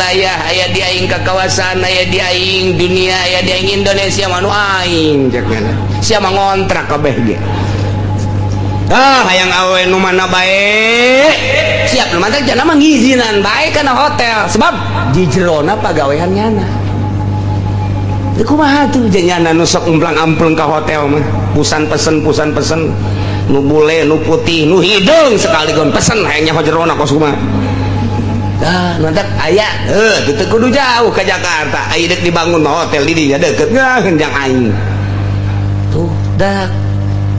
wilayah, aya di aing ka kawasan, aya di aing dunia, aya di aing Indonesia mah nu aing cek nyana. Sia mah ngontrak kabeh ge. Ah, hayang awe nu mana bae. Siap nu mantak jana mah ngizinan bae kana hotel sebab di jerona pagawean nyana. Teu kumaha tuh jeung nyana nu sok umplang-ampleng ka hotel mah. Pusan pesen pusan pesen nu bule nu putih nu hideung sekaligus pesen hayang nyaho jerona kos kumaha. Dah, mantak aya heuh teu kudu jauh ka Jakarta. Aya deuk dibangun mah hotel di dinya deukeut ngah jang aing. Tuh, dah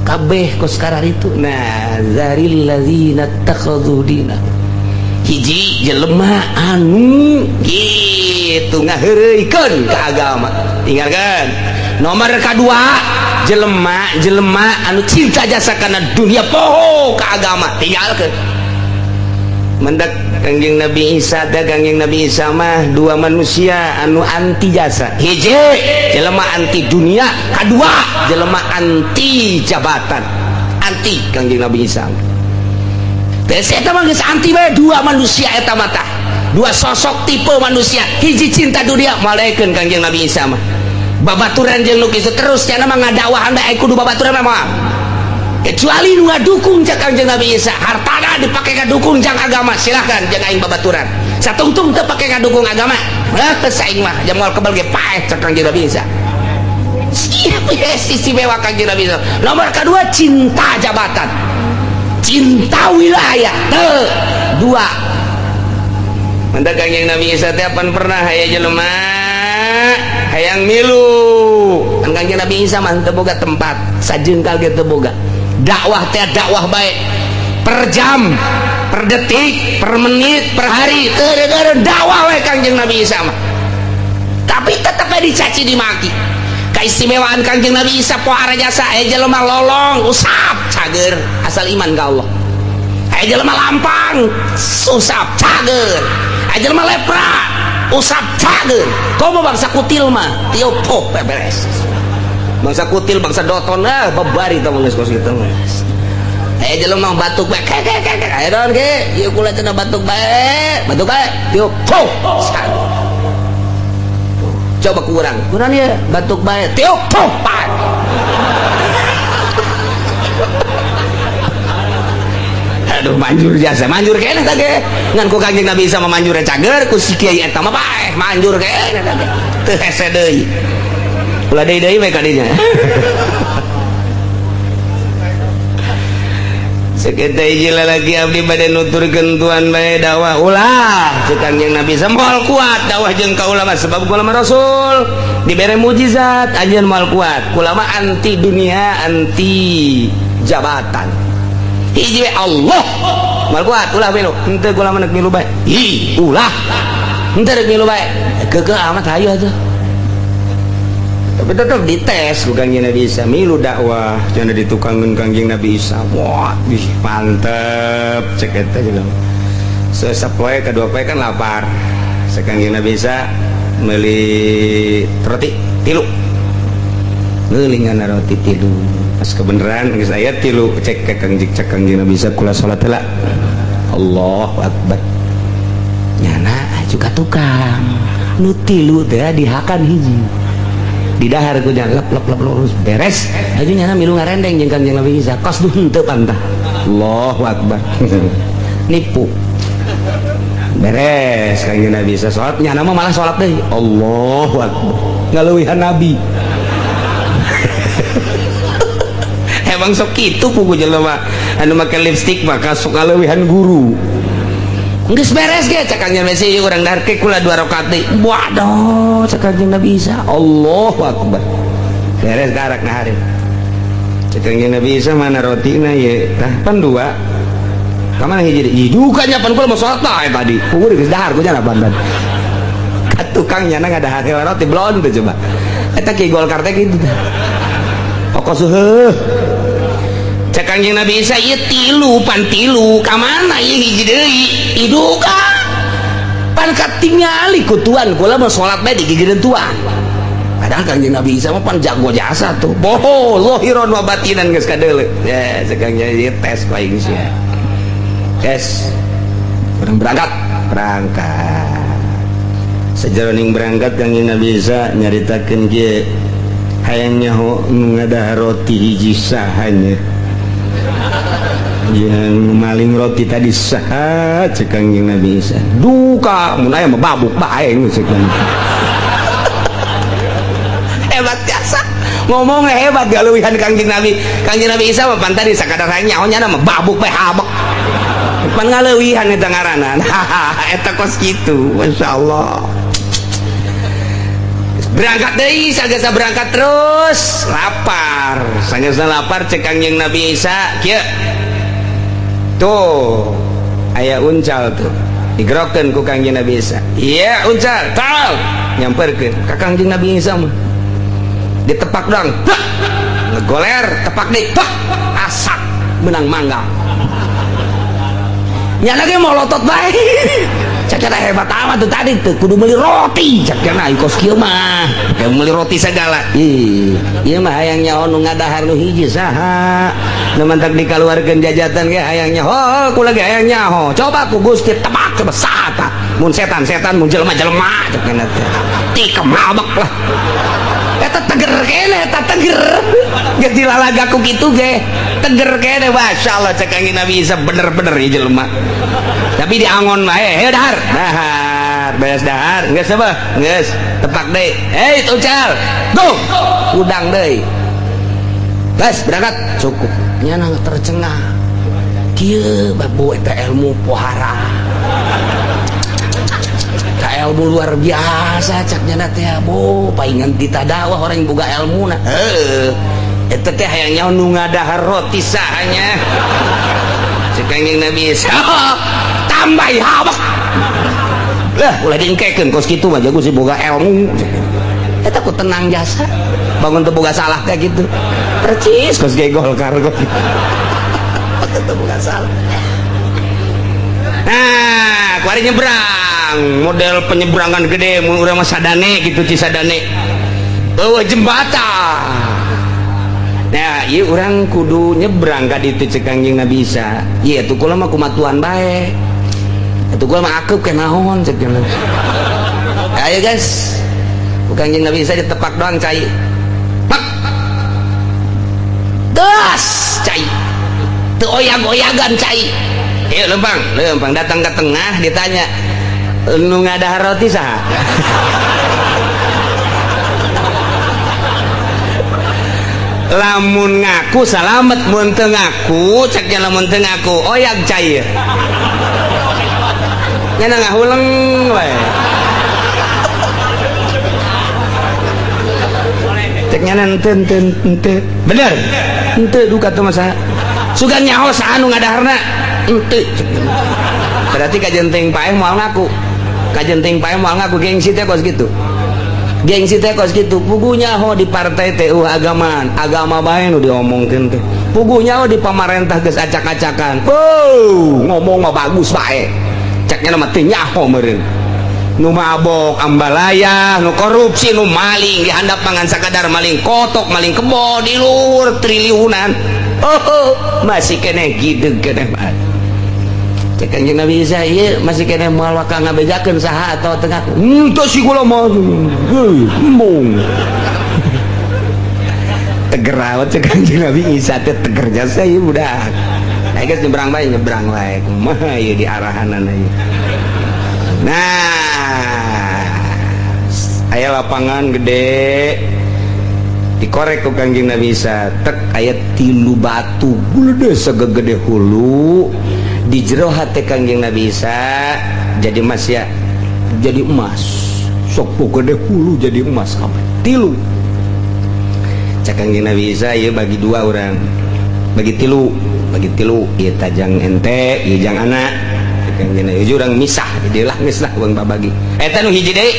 kabeh kos karar itu. Nah, zaril ladzina takhadhu dina. Hiji jelema anu gitu ngaheureuykeun ka agama. Tinggalkeun. Nomor kadua jelema jelema anu cinta jasa kana dunia poho ka agama. Tinggalkeun. Mendak Kangjeng Nabi Isa teh Kangjeng Nabi Isa mah dua manusia anu anti jasa. Hiji jelema anti dunia, kadua jelema anti jabatan. Anti Kangjeng Nabi Isa. Teh eta mah geus anti bae dua manusia eta mah tah. Dua sosok tipe manusia, hiji cinta dunia malaikeun Kangjeng Nabi Isa mah. Babaturan jeung nu kitu terus cenah mah ngadakwahan bae kudu babaturan mah. Kecuali nu ngadukung cak Kangjeng Nabi Isa, hartana dipake ngadukung jang agama, silahkan jeung aing babaturan. Satungtung teu pake ngadukung agama, heuh saing mah jam moal kebal ge paeh cak Kangjeng Nabi Isa. Siap yes, istimewa Kangjeng Nabi Isa. Nomor kedua cinta jabatan, cinta wilayah. Teu dua. Mantap Kangjeng Nabi Isa teh apan pernah aya jelema hayang milu. Kan Kangjeng Nabi Isa mah teu boga tempat, sajengkal ge teu boga. Dakwah teh dakwah baik per jam, per detik, per menit, per hari, teu dakwah we Kangjeng Nabi Isa mah. Tapi tetep we dicaci dimaki. Keistimewaan Kangjeng Nabi Isa pohara jasa aya jelema lolong usap cager asal iman ka Allah. Aya jelema lampang usap cager. Aya jelema lepra usap cager. Komo bangsa kutil mah tiup pop beres. Bangsa kutil, bangsa doton, ah babari tah geus kos kitu mah. Aya jelema batuk bae ke ke ke. Aya naon ge? Ieu kula cenah batuk bae, batuk bae tiup pop. Coba kurang, kurang ya batuk bae tiup pop. Aduh manjur jasa, manjur keneh tah ge. Ngan ku Kangjeng Nabi Isa mah manjur cager, ku si kiai eta mah paeh manjur keneh tah ge. Teu hese deui. Ulah deui deui we ka dinya. Sakitu hiji lalaki abdi bade nuturkeun tuan bae dakwah ulah cek Kangjeng Nabi Isa moal kuat dakwah jeung ka ulama sebab ulama Rasul dibere mukjizat anjeun moal kuat. Ulama anti dunia, anti jabatan. Hiji we Allah moal kuat ulah milu. Henteu kula mah milu bae. Hi ulah. Henteu rek milu bae. Keukeuh amat hayu atuh. Tapi tetap dites ku Kangjeng Nabi Isa milu dakwah cenah ditukangeun Kangjeng Nabi Isa. Wah, ih mantep cek eta juga. Sapoe kadua poe kan lapar. Cek Kangjeng Nabi Isa meuli roti tilu. Meuli ngana roti tilu. Pas kebenaran geus aya tilu cek ka Kangjeng cek Kangjeng Nabi Isa kula salat heula. Allahu akbar. Nyana aju ka tukang. Nu tilu teh dihakan hiji. Di dahar ku nya lep lep lep lurus beres aju nyana milu ngarendeng jeung Kangjeng Nabi Isa kos du henteu pantah. Allahu akbar. Nipu. Beres Kangjeng Nabi Isa salat nyana mah malah salat deui. Allahu akbar. Ngaleuwihan nabi. Emang sok kitu pugu jelema anu make lipstik mah sok ngaleuwihan guru. Geus beres ge cek Kangjeng Nabi Isa urang dahar ke kula dua rakaat deui. Waduh cek Kangjeng Nabi Isa Allahu akbar. Beres karak nahareun. Cek Kangjeng Nabi Isa mana rotina ye tah pan dua. Ka mana hiji deui? Duka nya pan kula mah salat tah tadi. Puguh geus dahar ku nya pan. Ka tukang nya ngadahar roti blon teh coba. Eta ki Golkar teh kitu tah. Pokok heuh. Cek Kangjeng Nabi Isa ieu tilu pan tilu ka mana ieu hiji deui? Iduka pan katingali ku tuan kula mah salat bae digigireun tuan. Padahal Kangjeng Nabi Isa mah pan jago jasa tuh. Boho zahiran wa batinan geus kadeuleu. Ya cek Kangjeng ieu tes ku aing sia. Tes. Urang berangkat, berangkat. Sajeroning berangkat Kangjeng Nabi Isa nyaritakeun kieu, hayang nyaho nu ngadahar roti hiji sahanya, yang maling roti tadi saha? Cek Kangjeng Nabi Isa. Duka mun aya mah babuk bae cek. Hebat jasa ngomongnya, hebat galuhan Kangjeng Nabi. Kangjeng Nabi Isa mah pan tadi sakadar hayang nyaho, nya mah babuk bae habek, pan ngaleuwihan eta ngaranna. Eta kos kitu, masyaallah. Berangkat deui, sagesa berangkat terus lapar. Sagesa lapar, cek Kangjeng Nabi Isa kieu, tuh aya uncal tuh, digerokeun ku Kangjeng Nabi Isa. Iya, uncal tal nyamperkeun ka Kangjeng Nabi Isa mah ditepak doang, ngegoler, tepak deui, asak, menang mangga. Nya lagi molotot bae. Cek hebat amat tuh tadi tuh, kudu beli roti cek cenah, kos kieu mah kayak beli roti segala. Ih, ieu mah hayang nyaho nu ngadahar nu hiji saha, nu mantak dikaluarkeun jajatan ge hayang nyaho. Ku lagi hayang nyaho, coba ku Gusti tebak, coba saha tah? Mun setan setan, mun jelema jelema, cek cenah teh. Tikem habek lah eta, teger kene eta, teger geus dilalaga ku kitu ge teger kene. Masyaallah, cek Kangjeng Nabi Isa, bener-bener ieu jelema. Tapi diangon bae, heuh, dahar dahar, beres dahar, geus apa geus, tepak deui, hei uncal, go, udang deui, geus berangkat, cukup. Nya tercengang kieu babu, eta ilmu pohara ka ilmu luar biasa cak nyana teh. Bo paingan ditadawa orang yang boga ilmu na, heuh, eta teh hayang nyaho nu ngadahar roti sahanya. Cek Kangjeng Nabi Isa, tambah habek lah, ulah diengkekeun kos kitu mah, jago sih boga ilmu eta. Ku tenang jasa bangun teu boga salah kayak gitu, percis kos ge Golkar kos teu boga salah. Nah, kuari nyebrang, model penyeberangan gede mun urang mah Sadane gitu, Cisadane eueuh jembatan. Nah, ieu urang kudu nyebrang ka ditu, cek Kangjeng Nabi Isa. Ieu tuh kula mah kumatuan bae. Atuh kula mah akeup ke naon cek. Ayo guys. Ku Kangjeng Nabi Isa ditepak doang cai. Pak. Das cai. Teu oyag-oyagan cai. Ayo lempang, lempang datang ke tengah ditanya, nu ngadahar roti saha? Lamun ngaku salamet, mun teu ngaku cek nya, lamun teu ngaku oyag cai nya, ngahuleng we. Cek nya, henteu henteu henteu, bener henteu, duka teu masa sugan nyaho saha nu ngadaharna henteu. Berarti kajenting paeh moal ngaku, kajenting paeh moal ngaku. Gengsi teh kos kitu, gengsi teh kos kitu. Puguh nyaho di partai teh agamaan, agama bae nu diomongkeun teh. Puguh nyaho di pamarentah geus acak-acakan, oh ngomong mah bagus bae. Ceknya mah teu nyaho meureun nu mabok ambalaya, nu korupsi, nu maling di handap pangan sakadar maling kotok, maling kebo di luhur triliunan. Oh, masih keneh gideg keneh bae. Cek Kangjeng Nabi Isa, ieu masih keneh moal waka ngabejakeun saha atau tengah. Henteu sih kula mah. Embung. Teger awet cek Kangjeng Nabi Isa teh, teger jasa ieu budak. Nah, geus nyebrang bae, nyebrang wae. Kumaha ieu di arahanana ieu. Nah, aya lapangan gede dikorek ku Kangjeng Nabi Isa, tek, aya tilu batu gede segede hulu. Di jero hate Kangjeng Nabi Isa jadi emas ya, jadi emas sok gede hulu, jadi emas kabeh tilu. Cek Kangjeng Nabi Isa, ieu bagi dua orang, bagi tilu, bagi tilu, ieu tajang ente, ieu jang anak. Cek Kangjeng Nabi Isa, urang misah jadilah misah urang babagi. Eta nu hiji deui,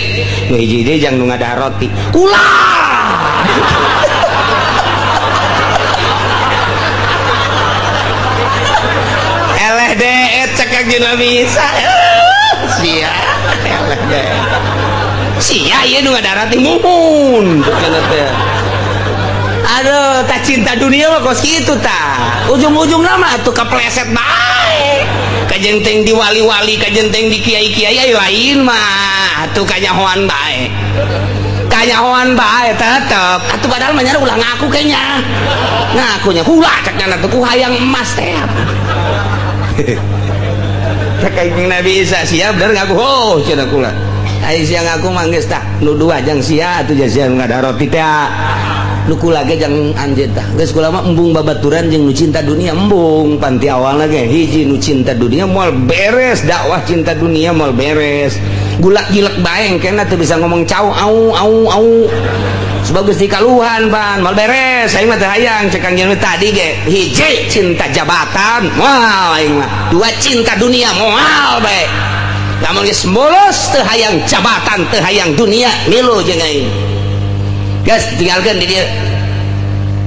nu hiji deui jang nu ngadahar roti ulah. Eleh deet cek Kangjeng Nabi Isa, sia eleh deet sia, ieu nu ngadahar roti muhun teh. Aduh, tak cinta dunia mah kos kitu tah. Ujung-ujung nama atuh kepleset bae. Kajeun teuing di wali-wali, kajeun teuing di kiai-kiai lain mah atuh kanyahoan bae. Kanyahoan bae tetep. Atuh padahal mah ulah ngaku kayaknya. Ngakunya kula cek nyana tuh ku hayang emas teh. Cek Kanjeng Nabi Isa sia bener ngaku oh cenah kula. Ai sia ngaku mah geus tah nu dua jang sia atuh sia ngada roti teh. Nu kula ge jang anjeun tah. Geus kula mah embung babaturan jeung nu cinta dunia embung panti awalna ge hiji nu cinta dunia moal beres dakwah cinta dunia moal beres. Gulak gilek bae engkena teu bisa ngomong cau au au au. Sebab geus dikaluhan pan moal beres aing mah teu hayang cek Kangjeng tadi ge hiji cinta jabatan moal aing mah dua cinta dunia moal bae. Lamun geus bolos teu hayang jabatan teu hayang dunia milu jeung aing. Geus tinggalkeun di dieu.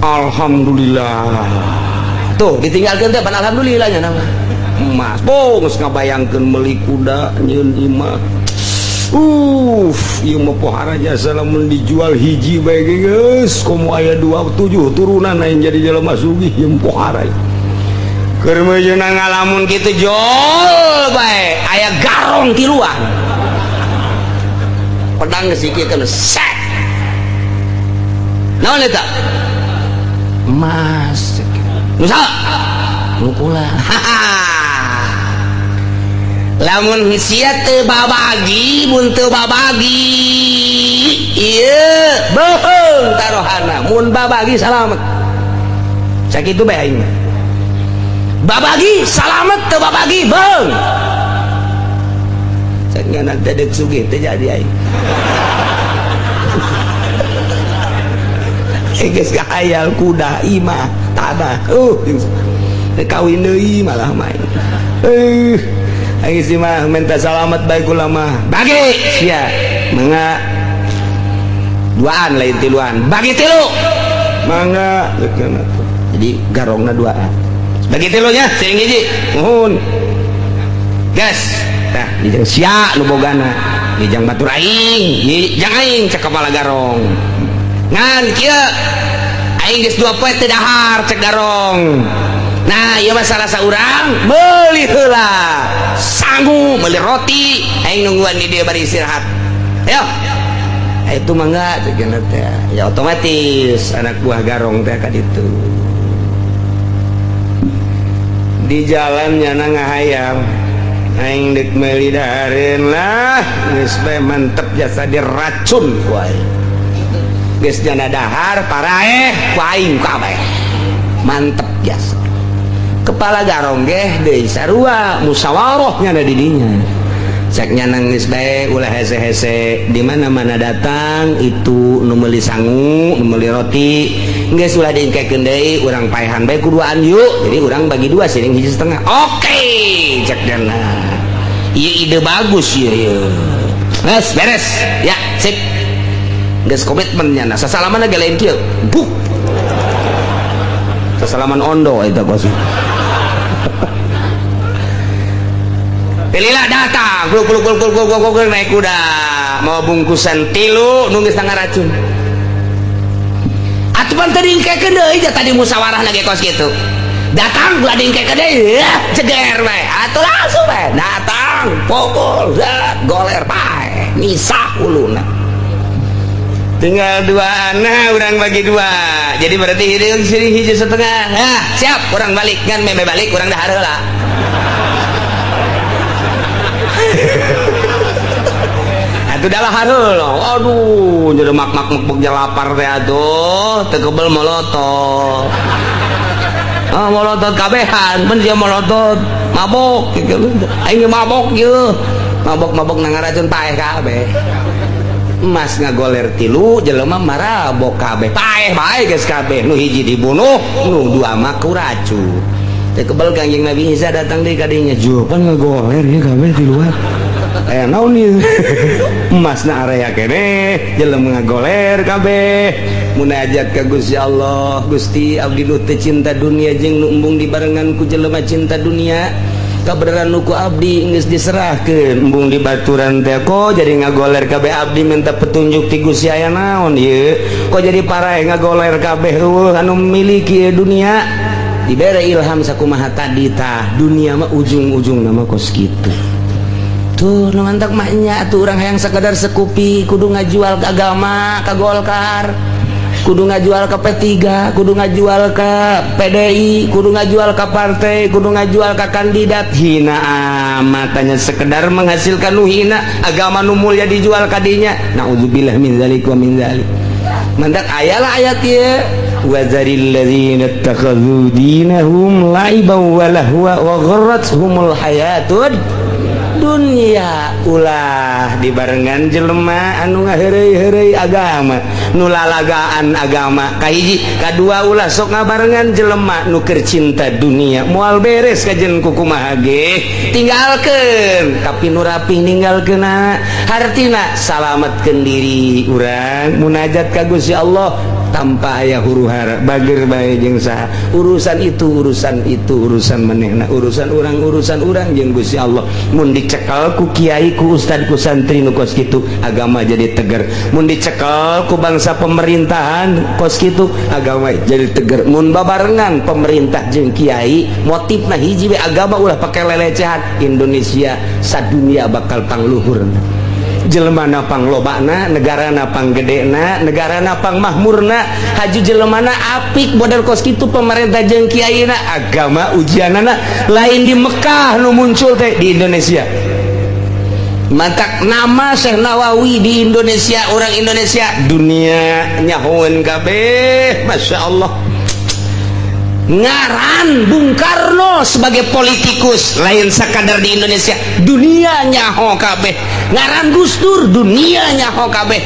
Alhamdulillah. Tuh ditinggalkeun teh pan alhamdulillah nya nama. Emas boh geus ngabayangkeun meuli kuda nyieun imah. Ieu mah pohara jasa lamun dijual hiji bae geus komo aya 27 turunan aing jadi jelema sugih ieu pohara. Keur meujeunan ngalamun kitu jol bae aya garong tiluan. Pedang geus dikiekeun set. Naon eta? Emas. Nu saha? Nu kula. Lamun sia teu babagi mun teu babagi ieu beuheung taruhana mun babagi salamet sakitu bae aing babagi salamet teu babagi beuheung cek ngana teh deuk sugih teu jadi aing geus kahayal kuda imah tanah teu kawin deui malah main aing sih mah minta salamat baik ulama bagi sia mangga duaan lain tiluan bagi tilu mangga jadi garongna duaan bagi tilunya sing hiji nuhun gas tah dijang sia nu bogana dijang batur aing dijang aing cek kepala garong ngan kieu aing geus 2 poe teu dahar cek garong. Nah, ieu mah salah saurang meuli heula sangu meuli roti aing nungguan di dieu bari istirahat. Ayo. Itu mangga cenah teh. Ya otomatis anak buah garong teh ka ditu. Di jalan nyana ngahayam aing deuk meuli dahareun lah geus bae mantep jasa diracun ku aing. Geus nyana dahar paraeh ku aing kabeh. Mantep jasa. Kepala garong geh deui sarua musyawarah nya di dinya. Cek nya nangis bae ulah hese-hese di mana-mana datang itu nu meuli sangu, nu meuli roti, geus ulah diengkekeun deui urang paehan bae kuduaan yuk. Jadi urang bagi dua siring hiji setengah. Oke, cek dana. Ieu ide bagus ieu ieu. Geus beres. Ya, sip. Geus komitmen nya. Sasalaman ge lain kieu. Buk. Sasalaman ondo eta kos. Pilihlah datang, gluk gluk gluk gluk gluk gluk naik kuda, mau bungkusan tilu nu geus racun. Atuh pan teu diengkekeun deui tadi musyawarah lagi kos kitu. Datang ulah diengkekeun deui, ceger bae. Atuh langsung bae datang, pukul, zat, goler bae, misah uluna. Tinggal dua anak, urang bagi dua. Jadi berarti hideung sini hiji setengah. Nah, siap, urang balik kan meme balik urang dahar heula. Atuh dah heula. Aduh, jadi mak-mak mak lapar teh atuh, teu kebel molotot. Ah, molotot kabehan, mun dia molotot, mabok gitu. Aing mabok ieu. Mabok-mabok nang racun paeh kabeh. Emas ngagoler tilu jelema marabok kabeh. Paeh bae geus kabeh. Nu hiji dibunuh, nu dua mah ku racun. Teu kebel Kangjeng Nabi Isa datang deui ka dinya. Jupan ngagoler ieu kabeh tiluan. Aya naon ieu? Emasna area keneh, jelema ngagoler kabeh. Munajat ka Gusti Allah, Gusti abdi nu teu cinta dunia jeung nu embung dibarengan ku jelema cinta dunia. Kabeneran nu ku abdi geus diserahkeun embung di baturan teh kok jadi ngagoler kabeh abdi minta petunjuk ti Gusti aya naon ieu? Kok jadi paraeh ngagoler kabeh eueuh anu miliki dunia? Dibere ilham sakumaha tadi tah dunia mah ujung-ujung nama kos kitu. Tuh nu mantak mah nya atuh urang hayang sakadar sekupi kudu ngajual ke agama ka Golkar, kudu ngajual ke P3, kudu ngajual ke PDI, kudu ngajual ke partai, kudu ngajual ke kandidat. Hina amat hanya sekedar menghasilkan nu hina, agama nu mulia dijual kadinya. Naudzubillah min dzalik wa min dzalik. Mantak ayalah ayat ieu wazaril ladzina ittakhadhu dinahum la'iban wa lahwa wa gharrathumul hayatud dunia. Ulah dibarengan jelema anu ngaheureuy-heureuy agama, nu lalagaan agama. Kahiji, kadua ulah sok ngabarengan jelema nu keur cinta dunia, moal beres kajen kukumaha ge. Tinggalkeun tapi nu rapih ninggalkeunna, hartina salametkeun diri urang munajat ka Gusti Allah tanpa aya huru hara, bager bae jeung saha. Urusan itu urusan itu urusan manehna, urusan urang urusan urang jeung Gusti Allah. Mun dicekel ku kiai, ku ustad, ku santri nu kos kitu, agama jadi tegar. Mun dicekel ku bangsa pemerintahan kos kitu, agama jadi tegar. Mun babarengan pemerintah jeung kiai motifna hiji we, agama ulah pake lelecehan, Indonesia sadunia bakal pangluhur, jelemana panglobana, negarana panggedena, negarana pangmahmurna. Haju jelemana apik model kos kitu pemerintah jeung kiaina, agama ujianana lain di Mekah nu muncul teh, di Indonesia. Mantak nama Syekh Nawawi di Indonesia, orang Indonesia dunia nyahoeun kabeh, Masya Allah. Ngaran Bung Karno sebagai politikus lain sakadar di Indonesia, dunia nyaho kabeh. Ngaran Gus Dur dunia nyaho kabeh.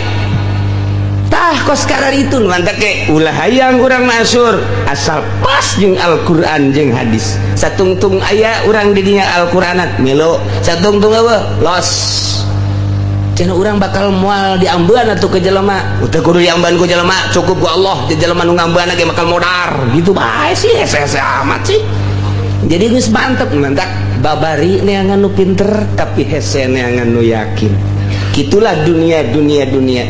Tah kos karar itu mantap ke ulah hayang urang masur asal pas jeung Al-Qur'an jeung hadis. Satungtung aya urang di dinya Al-Qur'anat melo, satungtung eueuh los. Cenah urang bakal moal diambean atuh ke jelema. Teu kudu diambean ku jelema, cukup ku Allah. Di jelema nu ngambean ge bakal modar. Gitu bae sih, hese-hese amat sih. Jadi geus mantep mantak babari neangan nu pinter tapi hese neangan nu yakin. Gitulah dunia dunia dunia.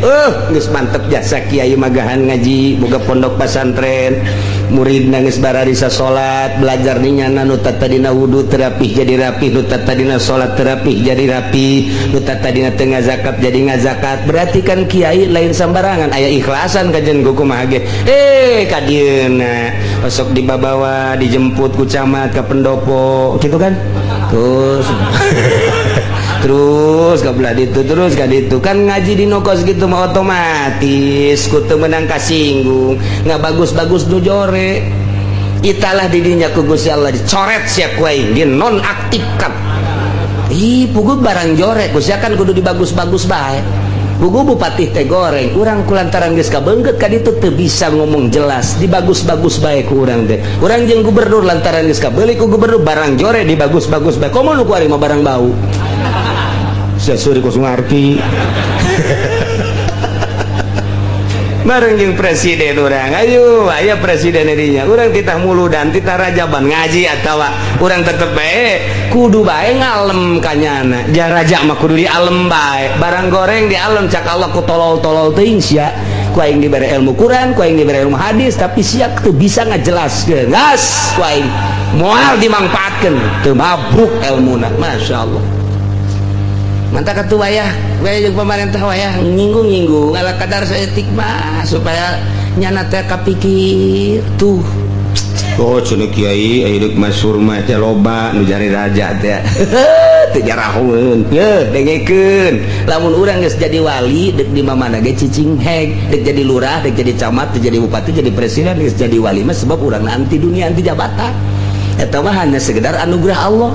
Geus mantep jasa kiai magahan ngaji, boga pondok pesantren, murid nangis bararisa salat, belajar ninyana nu tadina wudu teu rapih jadi rapih, nu tadina salat teu rapih jadi rapi, nu tadina teu ngazakat jadi ngazakat. Berarti kan kiai lain sambarangan, aya ikhlasan kajen kumaha ge. Ka dieuna osok dibabawa dijemput ku camat ke pendopo gitu kan. Terus terus ke belah ditu, terus ka ditu kan ngaji di nokos gitu mah otomatis ku teu meunang kasinggung, nggak bagus-bagus nu jore italah didinya ku Gusti Allah dicoret sia ku aing, dinonaktifkan. Ih, puguh barang jore Gusti kan kudu dibagus-bagus bae. Puguh bupati teh goreng urang kulantaran geus kabeungkeut ka ditu teu bisa ngomong jelas, dibagus-bagus bae ku urang teh. Urang jeung gubernur lantaran geus kabeuli ku gubernur, barang jore dibagus-bagus bae. Komo nu kuari mah barang bau sia suri ku ngarti. Bareng jeung presiden urang, ayo aya presiden dinya urang titah muludan, titah rajaban ngaji atawa urang tetep bae kudu bae ngalem kanyana. Ja raja mah kudu dialem bae, barang goreng dialem cak Allah ku tolol-tolol teuing sia. Ku aing dibere ilmu Quran, ku aing dibere ilmu hadis, tapi sia teu bisa ngajelaskeun. Gas ku aing moal dimangfaatkeun, teu mabuk ilmuna. Masya Allah. Mantap atuh wayah wayah jeung pemerintah wayah nyinggung-nyinggung ala kadar saeutik mah supaya nyana teh kapikir tuh. Oh cenah kiai aya deuk masyhur mah teh loba nu jari raja teh. Teu jarahoeun. Yeuh dengekeun. Lamun urang geus jadi wali deuk di mamana ge cicing heg, deuk jadi lurah, deuk jadi camat, deuk jadi bupati, jadi presiden, geus jadi wali mah sebab urang anti dunia, anti jabatan. Eta mah hanya sekedar anugerah Allah.